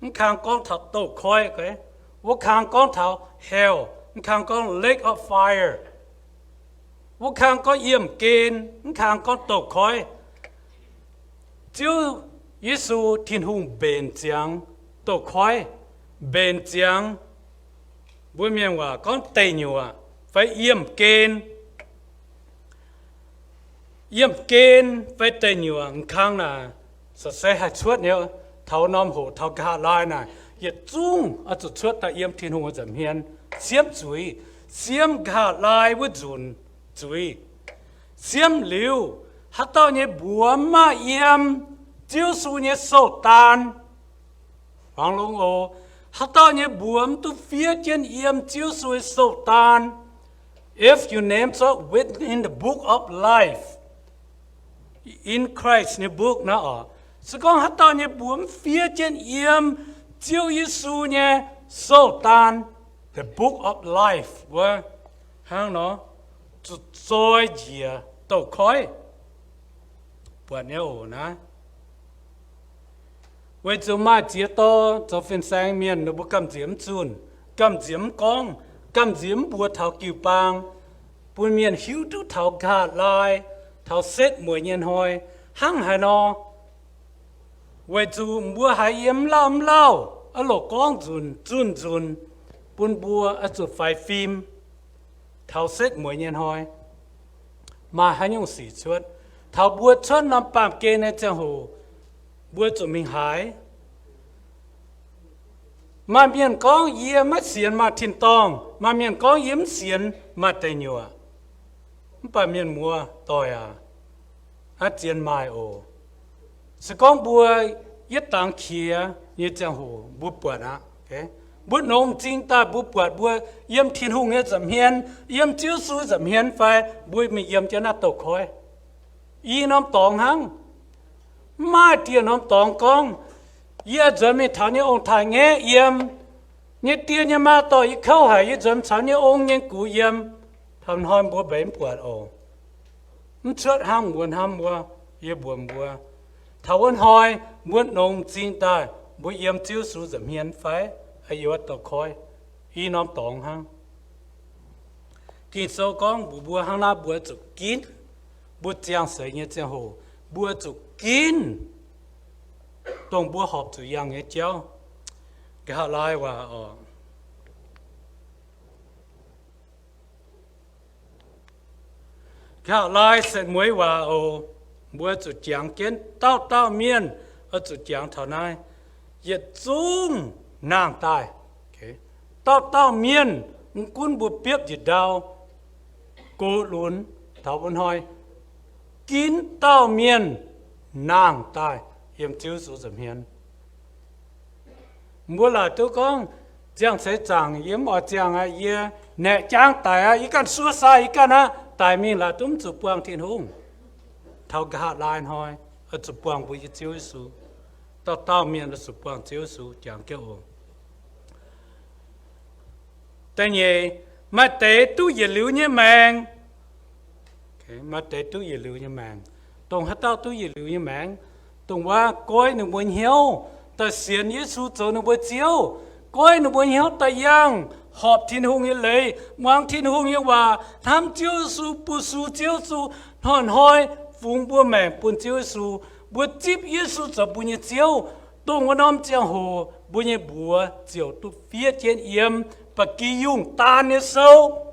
mv kang gorngv taux douz-koiv. Wuov kang gorngv taux hell, mv kang gorngv lake of fire. Wuov kang gorngv yiemh gen, mv kang gorngv douz-koiv. Ziouv Yesu Tin-Hungh mbenc ziangx douz-koiv, mbenc ziangx, mbuo mienh waac gorngv deic nyuoqc fai yiemh gen. Yiemh gen fai deic nyuoqc m'kang naaic, se haih cuotv nyei, taux norm hoc taux nqa'haav laai naaic, yietc zungv oix zuqc cuotv daaih yiem Tin-Hungh nyei nza'hmien, siemv zuiz, siemv nqa'haav laai wuov nzunc zuiz. Siemv liuz, haaix dauh nyei mbuox mv maaih yiem Ziouv Yesu nyei sou-daan, hmuangx longx oc. Haaix dauh nyei mbuox mv duqv fiev jienv yiem Ziouv Yesu nyei sou-daan, if your name's not written in the book of life, in Christ nyei book naaiv oc, se gorngv haaix dauh nyei mbuox mv fiev jienv yiem Ziouv Yesu nyei sou-daan, the book of life wuov, hnangv nor, zuqc zoi njiec douz-koiv. Buatc nyei oc naaiv. Weic zuqc maaih ziex dauh zoux fin-saeng mienh, ninh mbuo gamh nziex mv zunh, gamh nziex mv gorngv, gamh nziex mv mbuox taux jiu-baang, bun mienh hiuv duqv taux nqa'haav laai, taux setv mueiz nyei hnoi, hnangv haaix nor. Weic zuqc mbuo haiz yiem mv lauh mv lauh, oix longc gorngv nzunc zunh nzunc, bun mbuo oix zuqc faix fim taux setv mueiz nyei hnoi. Maaih haaix nyungc sic cuotv? Taux mbuo cuotv norm baamh gen nyei ziangh hoc, mbuo zuqc mingh haaix? Maaih mienh gorngv, yie maiv sienx maaih tin-dorngh. Maaih mienh gorngv, yie mv sienx maaih deic nyuoqc. Mv baac mienh muoz-doic aac, aav zien maaih oc. Se gorngv mbuo yietv dangx qiex nyei ziangh hoc mbuo buatc aqv. Mbuo nongx m'zing daaih mbuo buatc mbuo yiem Tin-Hungh nyei nza'hmien, yiem Ziouv Yesu nza'hmien fai mbuo mingh yiem jienv naaiv douz-koiv. I norm dorngx hnangv. Mv maaih dieh norm dorngx gorngv, yie nzuonx mingh taux nyei ong-taaix-ngaeqv yiem. Nyei die nyei maa dorh yie kouv haic, yie nzuonx caux nyei ong nyei gux yiem. Taux hnoi mbuo mbeix mv buatc oc. Mv cuotv hnangv mbuo hnamv wuov. Yie mbuox mbuo, taux wuov hnoi mbuo nongx m'zing daaih, mbuo yiem Ziouv Yesu nza'hmien fai yiem wuov douz-koiv? i norm dorngx hnangv. Ging-Sou gorngv mbuox mbuo hnangv naaiv, mbuo zuqc ginv. Mbuo ziangh seix nyei ziangh hoc, mbuo zuqc ginv, dongh mbuo horpc zuqc yangh nyei jauv. Nqa'haav laai waac oc. Nqa'haav laai setv mueiz waac oc. Mbuo zuqc jangx jienv, dauh dauh mienh oix zuqc jangx taux naaiv, yietc zungv nangh daaih. Dauh dauh mienh, mv gunv mbuo biopv njiec ndau, gox lunx, taux wuov hnoi, ginv dauh mienh nangh daaih yiem Ziouv Yesu nza'hmien. Mbuo laaic duqv gorngv, ziangh seix zaangc yie mv oix ziangh aqv, yie naeqc jaang daic aqv, yie ganh suicide, yie ganh aqv, daic mingh, laaic duqv mv zuqc buangh Tin-Hungh. Taux nqa'haav laai hnoi, oix zuqc buangh mbuo nyei Ziouv Yesu. Dauh dauh mienh oix zuqc buangh Ziouv Yesu, jangx jienv oc. Da'nyeic, maaih deix duqv yietc liuz nyei maengc. Maaih deix duqv yietc liuz nyei maengc. Dongh haaix dauh duqv yietc liuz nyei maengc? Dongh wuov goiv ninh mbuo hnyouv daaih sienx Yesu zoux ninh mbuo Ziouv, goiv ninh mbuo hnyouv daaih yangh, horpc Tin-Hungh nyei leiz, muangx Tin-Hungh nyei waac, hnamv Ziouv Yesu, bu-sux Ziouv Yesu, hnoi-hnoi fungx mbuo maengc bun Ziouv Yesu. Mbuo zipv Yesu zoux mbuo nyei Ziouv, dongh wuov norm ziangh hoc mbuo nyei mbuox ziouc duqv fiev jienv yiem ba'gi yungh daan nyei sou.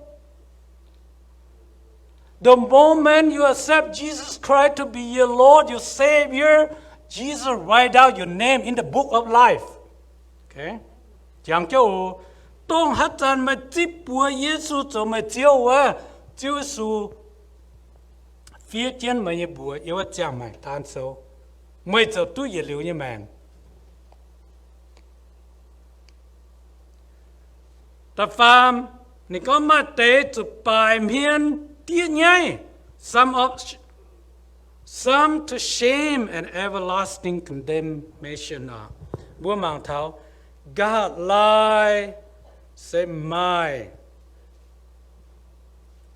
The moment you accept Jesus Christ to be your Lord, your Savior, Jesus write down your name in the book of life. Jangx jienv oc, dongh haaix zanc meih zipv buoz Yesu zoux meih Ziouv wuov, Ziouv Yesu fiev jienv meih nyei mbuox yiem wuov ziangh maengc daan sou. Meih ziouc duqv yietc liuz nyei maengc. Da'faam, ninh gorngv maaih deix zuqc baaic hmien diev nyaiv, some of, some to shame and everlasting condemnation aqv. Mbuo mangc taux nqa'haav laai se maaih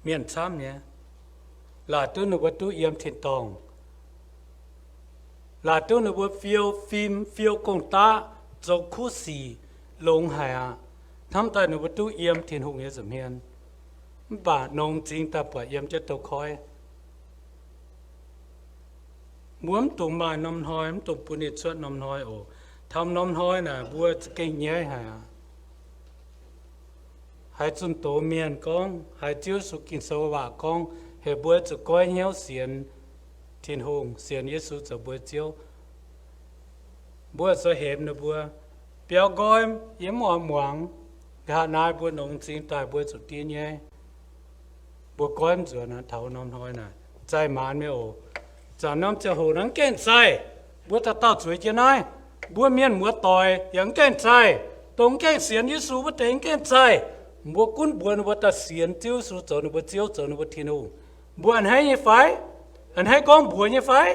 mienh camv nyei. Laaic duqv ninh mbuo duqv yiem tin-dorngh, laaic duqv ninh mbuo fiou fim, fiou gong-daqv, zoux kuv sic, longx haic aqv. Hnamv daaih ninh mbuo duqv yiem Tin-Hungh nyei nza'hmien, mv baac nongx m'zing daaih buatc yiem jienv douz-koiv. Mbuo mv dungx maaih norm hnoi, mv dungx bun ninh cuotv norm hnoi oc. Taux norm hnoi naaic mbuo za'gengh nyaiv haic aqv. Haiz zunh doz mienh gorngv, haiz Ziouv Yesu Ging-Sou waac gorngv, heuc mbuo zuqc goiv hnyouv sienx Tin-Hungh, sienx Yesu zoux mbuo Ziouv. Mbuo zuqc hemx ninh mbuo. Biaux nqoi yie mv oix muangx, nqa'haav naaiv mbuo nongx m'zing daaih mbuo zuqc diev nyaiv. Mbuo goiv mv nzuonx aqv, taux norm hnoi naaic. Zaih maanz mienh oc. Zanc norm ziangh hoc naaiv mv gaengh zaih. Mbuo dauh dauh zueiz jienv naaiv. Mbuo mienh muoz-doic yaac mv gaengh zaih. Dongh mv gaengh sienx Yesu wuov deix mv gaengh zaih. Mbuo gunv mbuox ninh mbuo daaih sienx Ziouv Yesu zoux ninh mbuo Ziouv, zoux ninh mbuo Tin-Hungh. Mbuo a'hneiv nyei fai? A'hneiv gorngv mbuox nyei fai?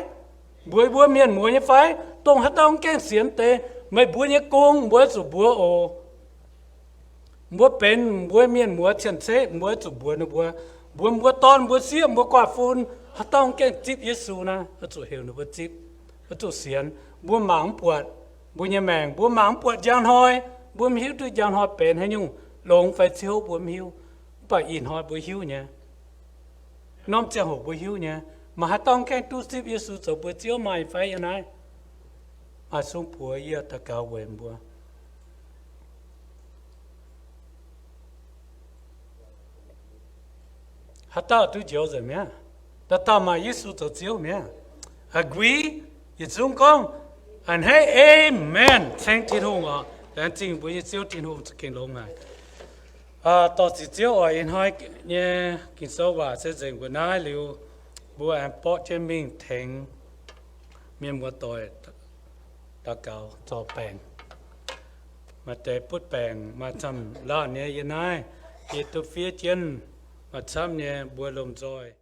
Mbuox mbuo mienh muoz nyei fai? Dongh haaix dauh mv gaengh sienx deix, meih mbuo nyei gong mbuo zuqc mbuox oc. Mbuo benx mbuo mienh muoz cien-ceqv, mbuo zuqc mbuox ninh mbuo, mbuox mbuo dorn mbuo sieqv, mbuo guaav fun, haaix dauh mv gaengh zipv Yesu naaiv, oix zuqc heuc ninh mbuo zipv, oix zuqc sienx. Mbuo mangc mv buatc mbuo nyei maengc, mbuo mangc mv buatc njang hnoi, mbuo mv hiuv duqv njang hnoi benx haaix nyungc, longx fai ciouv mbuo mv hiuv. Mv baac ih hnoi mbuo hiuv nyei. Norm ziangh hoc mbuo hiuv nyei. Maaih haaix dauh mv gaengh duqv zipv Yesu zoux mbuo Ziouv maaih fai yiem naaiv? Maaih sung buoz yie daux gaux weic mbuo. Haaix dauh duqv njoux nzengc mi'aqv? Dauh dauh maaih Yesu zoux Ziouv mi'aqv? Agree? Yietc zungv gorngv, a'hneiv amen. Ceng Tin-Hungh oc. Laengz zingh mbuo nyei Ziouv Tin-Hungh za'gengh longx haic. Dorh ziqc Ziouv oc, ih hnoi nyei Ging-Sou waac se nzengc mbuo naaiv liuz, mbuo aengx borqv jienv mingh tengx mienh muoz-doic daux gaux zorc baengc. Maaih deix butv baengc, maaih camv laanh nyei yiem naaiv, yie duqv fiev jienv. Maaih camv nyei mbuo lomh nzoih.